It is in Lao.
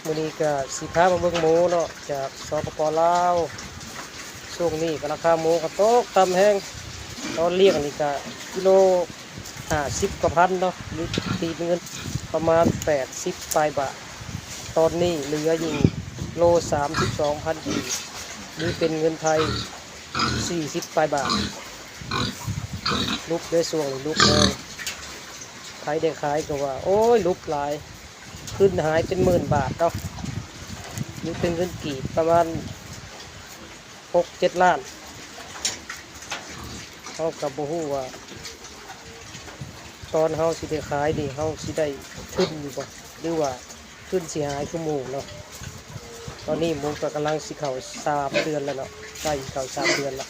ມື້ນີ້ກໍຊິພາມາເບິ່ງໝູເນາະ ຈາກ ສປປ ລາວ. ຊ່ວງນີ້ກໍລາຄາໝູກໍຕົກຕ່ຳແຮງ. ຕອນລ້ຽງນີ້ກໍກິໂລຫ້າສິບກວ່າພັນເນາະ ຫຼື ຕີເປັນເງິນປະມານແປດສິບປາຍບາດ. ຕອນນີ້ເຫຼືອຢູ່ໂລສາມສິບສອງພັນກີບ ຫຼື ເປັນເງິນໄທສີ່ສິບປາຍບາດ. ຫຼຸບເດ້ ຊ່ວງນີ້ຫຼຸບແຮງ. ໃຜໄດ້ຂາຍກໍວ່າ ໂອ້ຍ ຫຼຸບຫຼາຍ. ທຶນຫາຍເປັນໝື່ນບາດເນາະ ຫຼື ເປັນເງິນກີບປະມານຫົກເຈັດລ້ານ. ເຮົາກໍບໍ່ຮູ້ວ່າຕອນເຮົາຊິໄດ້ຂາຍນີ້ ເຮົາຊິໄດ້ທຶນຢູ່ບໍ່ ຫຼືວ່າທຶນຊິຫາຍຄືໝູເນາະ. ຕອນນີ້ໝູກໍກຳລັງຊິເຂົ້າສາມເດືອນແລ້ວເນາະ ໃກ້ເຂົ້າສາມເດືອນແລ້ວ.